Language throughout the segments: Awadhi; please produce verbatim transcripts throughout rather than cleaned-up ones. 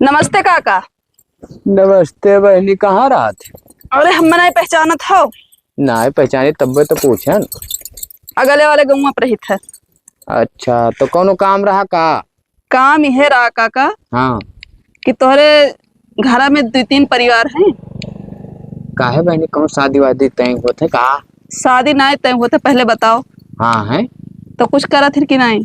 नमस्ते काका। नमस्ते बहनी, कहाँ रहत? अरे, हम नहीं पहचानत हो। नहीं पहचाने, तब्बे तो पूछन। अगले वाले गौवा पर रहित है। अच्छा, तो कौनो काम रहा का? काम इहे रहा काका, हाँ। कि तोहरे घरा में दुइ तीन परिवार हैं। काहे बहनी, कौन शादी वादी तय होत है का? शादी नाय तय होत है, पहले बताओ। हाँ है। तो कुछ करत है कि नहीं?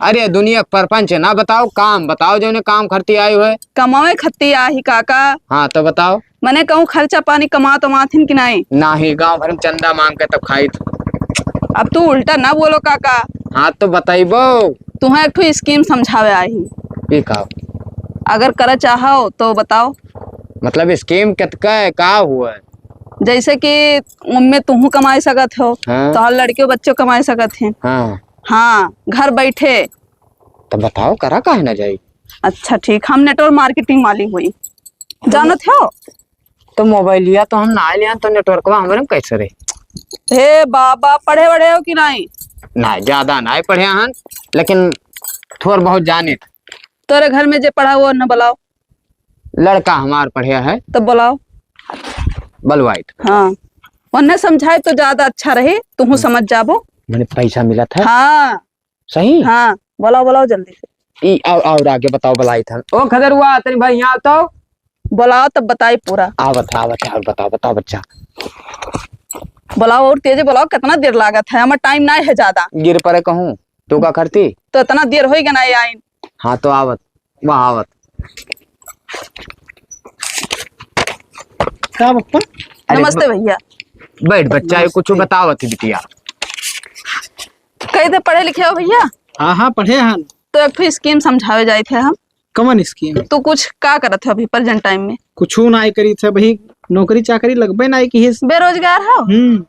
अरे दुनिया के परपंच है ना, बताओ काम बताओ, जौने काम खरती आए हुए। कमावे खत्ती आही काका। हाँ तो बताओ। मने कहूँ खर्चा पानी कमात वमात हिन कि नाई? नाही, गांव भर में चंदा मांग के तब खाई थे। अब तू उल्टा ना बोलो काका। हाँ तो बताइबो। तुहें एक ठो scheme समझावे आही। ई का? अगर करे चाहो तो बताओ। मतलब scheme कितका है, का हुआ है? जैसे कि उनमें तुहू कमाई सकत हो, हाँ। तो हर लड़कियों बच्चों कमाई सकत हैं। हाँ। हाँ, घर बैठे। तो बताओ, करा काहे ना जाई? अच्छा ठीक, हम network marketing वाली हुई, जानत हो? तो मोबाइलिया तो हम ना लिया, तो नेटवर्कवा हमरे में कैसे रही? हे बाबा, पढ़े वढ़े हो कि नहीं? ना, ज्यादा ना पढ़े हन, लेकिन थोड़ बहुत जानित। तोरे घर में जे पढ़ा वो न बुलाओ। लड़का हमार पढ़े है। तो बुलाओ। बलवाइत। हाँ, उन्हें समझाए तो ज्यादा अच्छा रही, तुहूँ हम्म। समझ जाबो। मने पैसा मिलत है? हाँ। सही? हाँ, बुलाओ, बुलाओ जल्दी से। ई, आओ, आओ, आगे बताओ, बुलाई था। ओ खदरुआ, तनी भाई यहाँ तो। बुलाओ, तब बताई पूरा। आवत है, आवत है, और बताओ, बताओ बच्चा। बुलाओ, और तेजे बुलाओ, कितना देर लागत है, हमार time नहीं है ज्यादा। गिर पड़े कहूँ, तू का करती? तो इतना देर होई गया ना, ये आइन। हाँ, तो आवत, वाह, आवत। का बप्पा? अरे, नमस्ते भैया। बैठ बच्चा, ये कुछ बतावत ही बिटिया। कई दे पढ़े लिखे हो भैया? हाँ, हाँ, पढ़े हन। तो एक ठो scheme समझावे जाए थे हम। कवन scheme? तू कुछ का करत हो अभी present time में? कुछू नाय करी थे भाई, नौकरी चाकरी लगबे नाय की है। बेरोजगार हो? हम्म।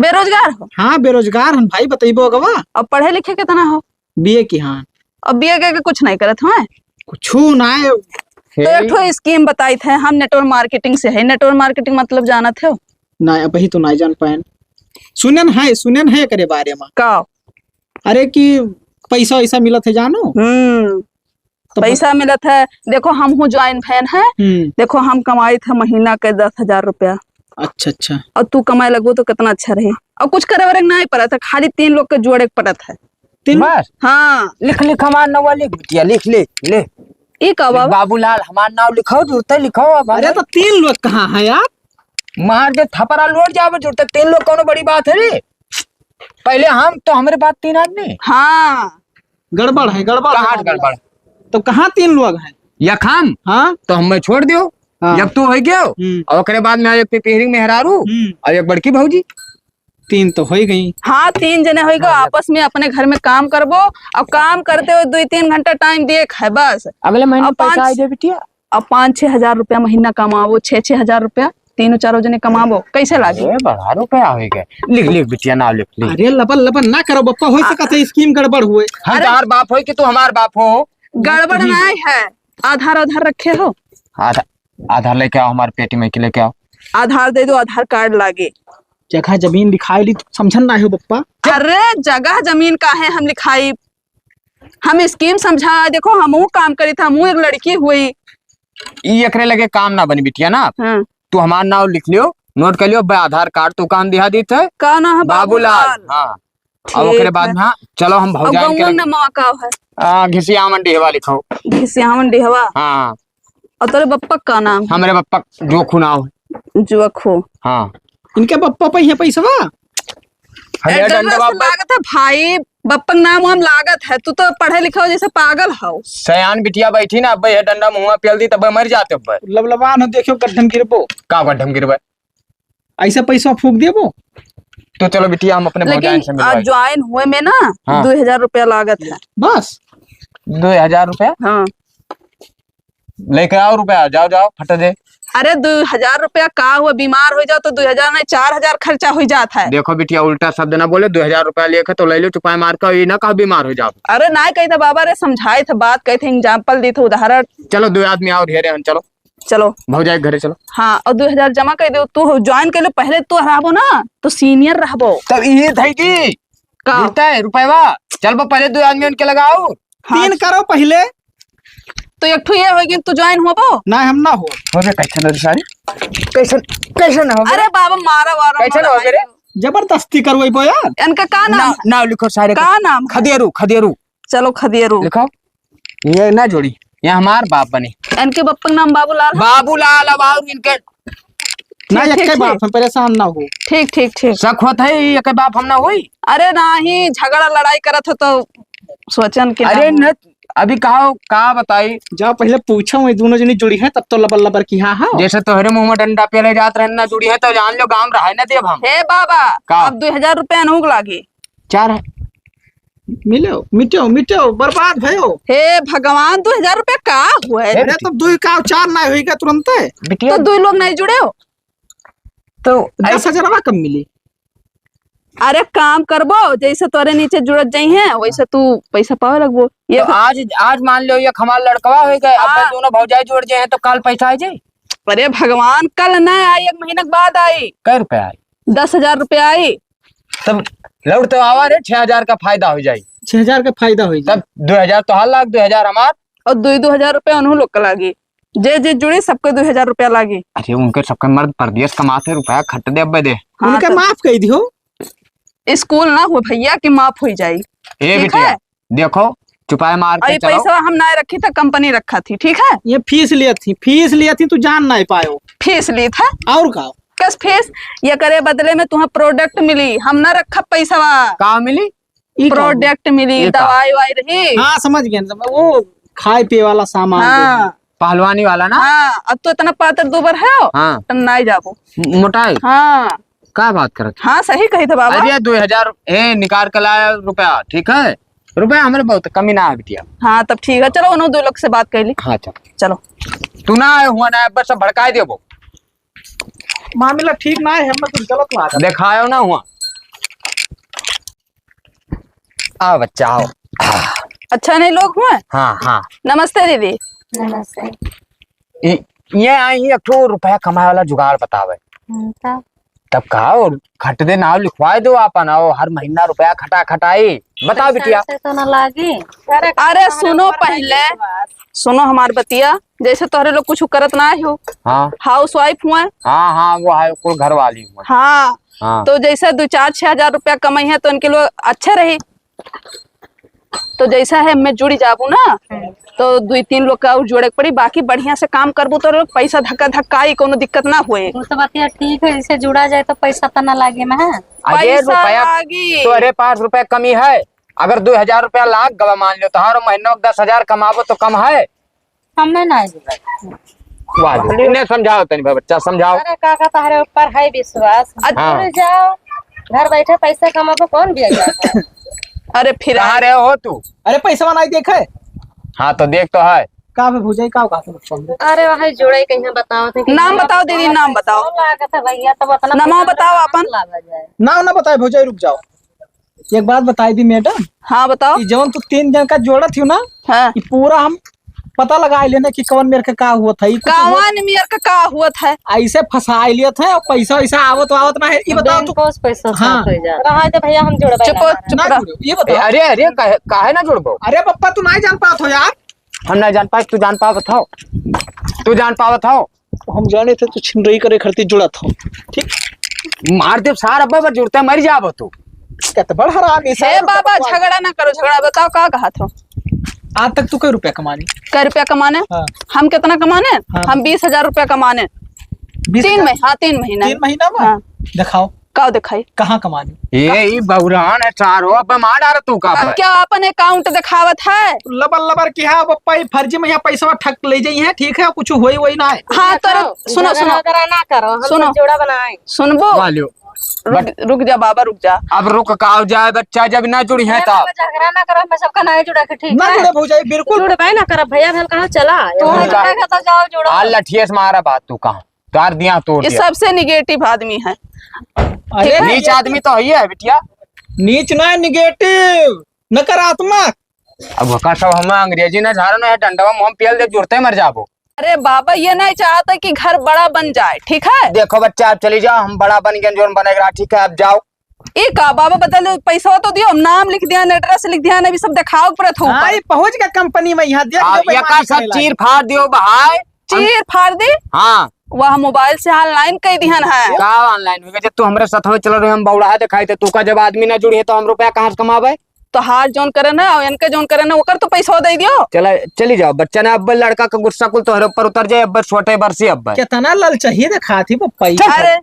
बेरोजगार हो? हाँ, बेरोजगार हन भाई, बतइबो अगवा। अब पढ़े लिखे कितना हो? B A की हाँ। अब B A के, के कुछ नहीं करत हो? कुछू नाय। तो एक ठो scheme बताई थे, हम network marketing से है। Network marketing मतलब जानत हो? नाय, अबही तो नाय जान पाएन। सुनेन है, सुनेन है एकरे बारे में। का? अरे कि पैसा वैसा मिलत है जानो? हम्म, तो पैसा मिलत है। देखो, हम हूँ join भैन है। हम्म। देखो, हम कमाई थे महीना के दस हजार रुपया। अच्छा, अच्छा। और तू कमाए लगबो तो कितना अच्छा रही। और कुछ करे वरे के नाहीं पड़त है, खाली तीन लोग के जोड़े के पड़त है। तीन? बस? हाँ। लिख, लिख, हमार नवा लिख, बिटिया, लिख, लिख, ले। ई का बाबा? बाबूलाल, हमार नाव लिखाओ, जुड़ते लिखाओ अब। अरे, तो तीन लोग कहाँ है यार? मार दे थपरा, लोट जाबे जुड़ते, तीन लोग कौनो बड़ी बात है रे? पहले हम तो हमरे बाद तीन आदमी। हाँ। गड़बड़ है, गड़बड़ है। कहाँ गड़बड़? तो कहाँ तीन लोग हैं? एक हम। हाँ। तो हमें छोड़ दियो। हाँ। एक तू हो गयो। हम्म। और ओकरे बाद में एक पिपहिरी मेहरारू। हम्म। और एक बड़की भौजी। तीन तो हो ही गई। हाँ, तीन जने हो गए। हाँ। आपस में अपने घर में काम करबो और काम करते हुए दो तीन घंटा time दिए खाए बस। अगले महीने और पैसा पाँच, आ जाए बिटिया। अब पाँच छह हजार रुपया महीना कमाबो, छह छह हजार रुपया तीनों चारों जने कमाबो, कैसे लागी? ए, बड़ा रुपया होई गए। लिख, लिख बिटिया, नाव लिख, लिख। अरे लबन लबन ना करो बप्पा, हो सकत है scheme गड़बड़ हुए। हम अरे तोहार बाप होई कि तू हमार बाप हो? गड़बड़ नहीं है। आधार, आधार रखे हो? आधार, आधार लेके आओ, हमार पेटी में के लेके आओ। आधार दे दो, आधार card लागे। जगह जमीन लिखाई ली, तू समझन ना हो बप्पा। अरे जगह जमीन काहे हम लिखाई, हम scheme समझा, देखो, हमहू काम करी था, हमहू एक लड़की हुई। ई एकरे लगे काम ना बनी बिटिया ना। हाँ। तू हमार नाव लिख लियो, note कर लियो, बे आधार card तू काम दिहा दी थे। का नाम है? बाबूलाल। बाबूलाल। हाँ। अब ठीक ओकरे बाद है। में, हाँ, चलो हम अब भौजाइन के गौवा लगे। नमवा का है? आ, घिसियावन डिहवा लिखो। घिसियावन डिहवा? हाँ। और तोरे बप्पा का नाम है? हमरे बप्पा जोखू नाव है। जोखू। हाँ। इनके बप्पा पे है पैसवा? अरे अरे डंडवा डंडवा से लागत है भाई, बप्पा के नाम वाम लागत है। तू तो पढ़े लिखे हो जैसे पागल हो। सयान बिटिया बैठी ना, अब यह डंडा मुँहवा पेल दी तब मर जाते अब। लबलबान हो, देखियो गड्ढम गिरबो। का गड्ढम गिरबे? ऐसा पैसा फूंक देबो। तो चलो बिटिया, हम अपने भौजाइन से मिलवाई। Join हुए में ना हाँ। दो हजार रुपया लागत है। बस? दो हजार रुपया? हाँ। लेके आओ रुपया, जाओ, जाओ, फट दे। अरे, दो हजार रुपया का हुआ, बीमार हो जाओ तो दो हजार नहीं, चार हजार खर्चा हो जात है। देखो बिटिया, उल्टा शब्द ना बोले, दो हजार रुपया लेके तो ले लो, चुपाई मार के, ये ना कहो बीमार हो जाओ। अरे, ना कही था बाबा रे, समझाए थे, बात कही थे, example दी थे, उदाहरण। चलो, दो आदमी और हेरे हन, चलो। चलो। भौजाई के घरे चलो। हाँ, और दो हजार जमा कर दो, तू हो, join कर लो, पहले तू रहबो ना, तो senior रहबो। तब ये थे कि का? मिलता है रुपयवा। चल बा, पहले दो आदमी उनके लगाओ। हाँ। तीन करो पहले। तो एक ठो ये होइगी, तू join होबो? ना, हम ना हो। हो बे, कैसन हो रे सारे? कैसन, कैसन हो बे? अरे बाबा, मारा वारा कैसन मत हो बे रे? लगाइयो। जबरदस्ती करवाइबो यार। इनका का नाम ना, है? नाम लिखो सारे का। का नाम है? खदेरू, खदेरू। चलो, खदेरू। लिखो। ये ना जोड़ी, ये हमार बाप बने। इनके बप्पा का नाम बाबूलाल है? बाबूलाल, अब और इनके ना, ठीक, एक ठीक, के बाप, ठीक। हम परेशान ना हो। ठीक, ठीक, ठीक। शक होत है, ये एक बाप हम ना होई? अरे नाही, झगड़ा लड़ाई करत हो तो सोचन के अरे ना हो। न, अभी कहा, का बताई? जाओ पहले पूछो, ये दोनों जनी जुड़ी हैं, तब तो लबर लबर की हाँ, हाँ। जैसे तोहरे मुंह में डंडा पेले जात रहे, ना जुड़ी है तो जान लो, गांव रहे ना देब हम। हे बाबा, का? अब दो हजार रुपया अनहू के लागी। चार है। मिलो, मिटो, मिटो, बर्बाद भयो। हे भगवान, दो हजार रुपया का हुआ है? अरे तो दुई का चार ना होई का तुरंते? बिटिया तो दुई लोग नहीं जुड़े हो? तो दस हजारवा कम मिली। अरे काम करबो, जैसे तोरे नीचे जुड़त जाई हैं, वैसे तू पैसा पावे लगबो। ये तो आज, आज मान लो, ये हमार लड़कवा हो गए, अब हाँ। दोनों भौजाई जुड़ जाए हैं, तो कल पैसा आ जाए। अरे भगवान, कल ना आई, एक महीना के बाद आई। कै रुपया आई? दस हजार रुपया आई। तब लौट तो आवा रे, छह हजार का फायदा हो जाई। छह हजार का फायदा हो जाई। तब दो हजार तो हाल लाग, दो हजार हमार। और दुई, दो हजार रुपया उन्हों लोग का लागी। जे, जे जुड़ी, सबके दो हजार रुपया लागी। अरे, उनके सबके मर्द परदेस कमात है, रुपया खट दे अब्बे दे। हाँ, उनके तो माफ कह दियो। स्कूल ना हो भैया कि माफ हो जाई। ए ठीक बिटिया, है? देखो, चुपाए मार और के ये चलो। पैसा हम ना रखी था, कंपनी रखा थी, ठीक है? ये फीस लिया थी, फीस लिया थी, तू जान ना पायो। फीस ली था? और का? कस फीस? ये करे बदले में तुम्हें प्रोडक्ट मिली, हम ना रखा पैसा। का मिली? ई का हो? प्रोडक्ट मिली, ई का? दवाई वाई रही। हाँ, समझ गए, समझ, वो खाए पिए वाला सामान हाँ। जो है। पहलवानी वाला ना? हाँ, अब तो इतना पातर दुबर है, हाँ। तो नहीं जाबो। मो-, मोटाई? हाँ। का बात करत? हाँ, सही कही था बाबा। अरे, दो हजार, ए, निकाल के लाया रुपया, ठीक है? रुपया हमरे बहुत कमी ना है, बिटिया। हाँ, तब ठीक है, चलो, उन्होंने दो लोग से बात कर ली। हाँ, चल। चलो। तू ना आए हुआ ना, बस सब भड़काए देबो। मामला ठीक ना है, हमें कुछ गलत लागत। दिखायो ना हुआ। आओ बच्चा, आओ। अच्छा नहीं लोग हुआ? हाँ, हाँ। नमस्ते दीदी। नमस्ते। इ-, ये आई ही एक ठो रुपया कमाए वाला जुगाड़ बतावे। हम्म, तब? तब का, और खट दे, नाव लिखवाए दो आपन, आओ, हर महीना रुपया खटा खटाई। बताओ पैसा बिटिया। वैसा तो ना लागी? अरे सुनो पहले, सुनो हमार बतिया, जैसे तोहरे लोग कुछ करत ना हो, हाँ। हाउस वाइफ हुआ। हाँ, हाँ, वो है, कुल घर वाली हुआ। हाँ, हाँ। तो जैसे दो चार छह हजार रुपया कमाई है तो उनके लिए अच्छे रही। तो जैसा है मैं जुड़ी जाबू ना, हम्म। तो दुई तीन लोग का और जोड़े के पड़ी, बाकी बढ़िया से काम करबू तो लोग पैसा धक्का धक्का ही कोनो दिक्कत ना होए। वो तो बतिया ठीक है, इसे जुड़ा जाए तो पैसा तो ना लागे ना है। अरे पैसा रुपया लागी। तोहरे पास रुपया कमी है, अगर दो हजार रुपया लाग गवा मान लो, तोहारो महीना में दस हजार कमाबो तो कम है? हमें ना जुड़े। वाह, इन्हें समझाओ तनी भाई, बच्चा समझाओ। अरे काका, तोहरे ऊपर है विश्वास। अच्छा। हाँ। जुड़ जाओ, घर बैठे पैसा कमाबो, कौन बिया जाता है? अरे फिर कहाँ रहे हो तू? अरे पैसा नहीं देखे। हाँ, तो देख तो है। का बे भौजाई, का कहत हो? अरे वही जुड़े कहीं बताओ थे कि नाम बताओ दीदी, नाम बताओ। लागत है भैया, तब अपना नाम पैसा बताओ कहाँ अपन। से लावा जाए? नाम ना बताए भौजाई, रुक जाओ। एक बात बताई दी मैडम। हाँ, बताओ। कि जौन तू तीन जन का जोड़त हो ना, हाँ। कि पूरा हम पता लगा लेने कि कौन मेर के का हुआ था, ई कुछ हुआ कौन मेर के का हुआ था? ऐसे फंसा लेत है और पैसा वैसा आवत आवत ना है, ई बताओ तू। बैंक से पैसा हाँ। साफ हो जाए। रहा तो भैया हम जोड़बे चुप, ना। चुप ना रह। जुड़ो, ये बताओ। ए, अरे, अरे, काहे, काहे ना जुड़बो? अरे पप्पा, तू नहीं जान पात हो यार। हम ना जान पाए, तू जान पावत हो, तू जान पावत हो। हम जाने थे तू छिनरई करे खरती जुड़त हो, ठीक? मार देब सार, अब्बे पर जुड़ते मर जाबो तू। क्या तो बड़ हरामी हे सार, बाबा, बकवास। झगड़ा ना करो, झगड़ा बताओ का कहत हो? आज तक तू कै रुपया कमाने? कै रुपया कमाने? हाँ। हम कितना कमाने? हाँ। हम बीस हजार रुपया कमाने। बीस हजार? तीन मही-, हाँ, तीन महीना। तीन महीना में? हाँ। दिखाओ। का दिखाई? कहाँ कमानी? ये, ई बौरान है सारो, अब मार डार तू का अब पर। क्या अपन अकाउंट दिखावत है? लबर लबर की है, अब पप्पा, ई फर्जी में यहाँ पैसा ठक ले जाई है, ठीक है, कुछ होई वही ना है। हाँ, तो देखो, सुनो, झगड़ा सुनो। वगैरह ना करो, हम सुनो। सब जोड़ा बनाए। सुनबो? वालियो। रुक, बट रुक जा बाबा, रुक जा। अब रुक का हो जाए बच्चा, जब ना जुड़ी है ना, तब। बाबा, झगड़ा ना करो, हम सबका ना जुड़ा के, ठीक ना है? जुड़े भौजाई, बिल्कुल। जुड़बे ना करब भैया, भल कहाँ चला? तू उनका जुड़े के तो जाओ, जोड़ो। आ लठिए से मारा बात तू कहाँ? तार दिया, तोड़ ये दिया। सबसे निगेटिव आदमी है। अरे, ठीक है? नीच आदमी तो है ही है, बिटिया। नीच ना, निगेटिव, नकारात्मक। अब ओका सब हम अंग्रेजी ना झाड़ो ना है, डंडवा में हम पेल दे, जुड़ते मर जाबो। अरे बाबा, ये नहीं चाहता कि घर बड़ा बन जाए, ठीक है? देखो बच्चा, आप चली जाओ, हम बड़ा बन गए, जोन बनेगा, ठीक है, आप जाओ। ई का बाबा, बता दे, पैसा तो दियो, नाम लिख दिया, address लिख दिया, अभी सब देखाव के परत हो हाँ, ऊपर। ई पहुँच गया company में, यहाँ देख हाँ, लो, एका बेईमानी सब करेला। चीर फाड़ दियो भाई। चीर फाड़ दी? हाँ। वह mobile से online कई दिहन है। का online हुई? जब तू हमरे साथ में चल रहे, हम बौड़ा है दिखाई थे, तू का जब आदमी ना जुड़ी है तो हम रुपया कहाँ से कमाबे? तो हार जौन करे ना और इनके जौन करे ना, ओकर तो पैसा दे दियो। चला, चली जाओ बच्चा ना, अब लड़का का गुस्सा कुल तोहरे ऊपर उतर जाए, अब छोटे बरसी अब। कितना ललचही दिखात ही पप्पा ई। चल। अरे,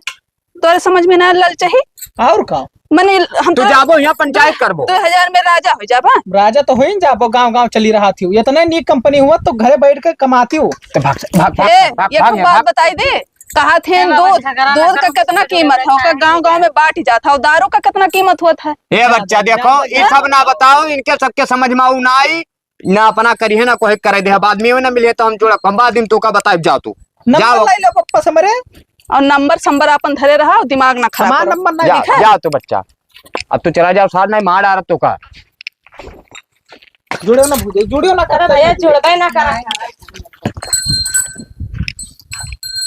तोरे समझ में ना ललचही। और का? मने हम तू तो जाबो यहाँ पंचायत करबो। दो हजार में राजा हो जाबा। राजा तो हो ही जाबो, गांव गांव चली रहा थी। इतने नीक company हुआ तो घरे बैठ के कमाती हो। तो भाग, भाग, भाग, ए, भाग, ये भाग, खूब भाग, बात भाग। बताई दे। कहा थे दूध, दूध का कितना कीमत है, ओकर गांव गांव में बांट जात है, और दारू का कितना कीमत होत है। ए बच्चा देखो, ये सब ना बताओ, इनके सबके समझ में आऊ ना आई। ना अपना करिहे, ना कोई करे दे। अब आदमी ना मिले तो हम जोड़ा कम बाद दिन तो का बताइब, जाओ तू। नंबर जाओ। ले लो पप्पा से मरे। और नंबर संबर अपन धरे रहा, दिमाग ना खराब हमार करो। नंबर ना जाओ, लिखा है? जाओ तू बच्चा। अब तू चला जाओ सार, नहीं मार डारत तो का। जुड़े ना भूजे, जुड़ियो ना अरे करे। भैया, जुड़बे ना करा।